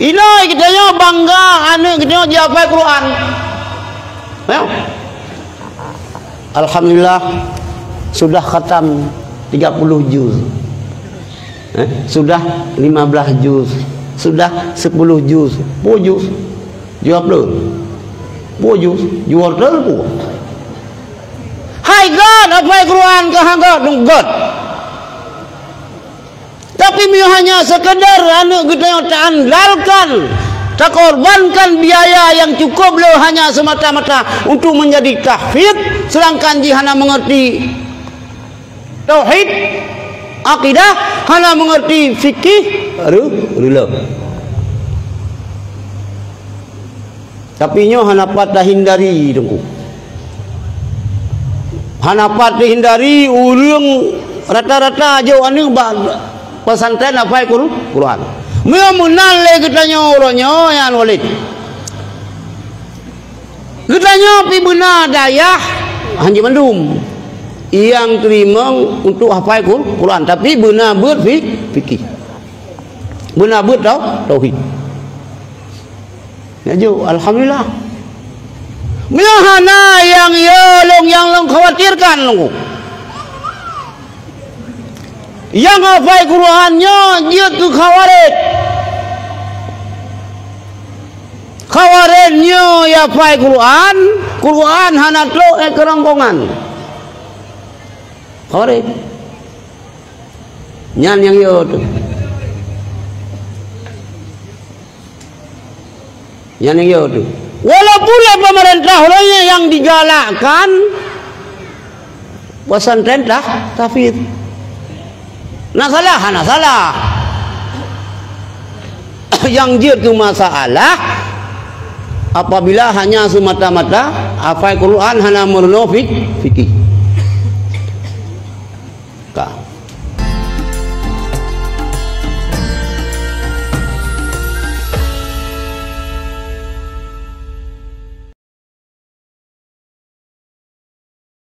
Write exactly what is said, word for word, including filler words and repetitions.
Inai geutanyoe bangga aneuk geutanyoe jihafai Quran. Ya. Alhamdulillah, sudah khatam tiga puluh juz. Eh, sudah lima belas juz, sudah sepuluh juz. Pue juz? Jaweueb lôn. Pue juz? Jaweueb lôn pue. Hai gét, hafai Quran keu han gét, dong gét. Tapi meunyoe hanya sekedar aneuk geutanyoe taandalkan, takorbankan biaya yang cukup le hanya semata-mata untuk menjadi tahfidz, sedangkan jih hana mengerti tauhid, akidah, hana mengerti fikih, ru-, rula. Tapi nyoe hana pat tahindari, Teungku. Hana pat tahindari ureuëng rata-rata jok aneuk bak pesantren hafai Qur-, Quran. Meunyoe meunan lé geutanyoe uroe nyoe, nyan Walid. Geutanyoe pih beuna dayah hanjeut mandum nyang teurimong untuk hafai Qur-, Quran, tapi beuna beuet fi-, fikih. Beuna beuet tau-, tauhid. Nyan jok, alhamdulillah. Meunyoe hana nyang yo lôn, nyang lôn khawatirkan lôn. Nyang hafai Quran nyoe jeuet keu Khawarij. Khawarij nyoe hafai Quran, Quran hana trok, eh, keurongkongan. Khawarij. Nyan nyang yo teuh. Nyan nyang yo teuh. Walaupun lé pemerintah uroe nyoe nyang digalakkan pesantren tah-, tahfidz. Na salah? Hana salah. Nyang jeuet keu masalah apabila hanya semata-mata hafai Quran hana meurunoe fik-, fikih.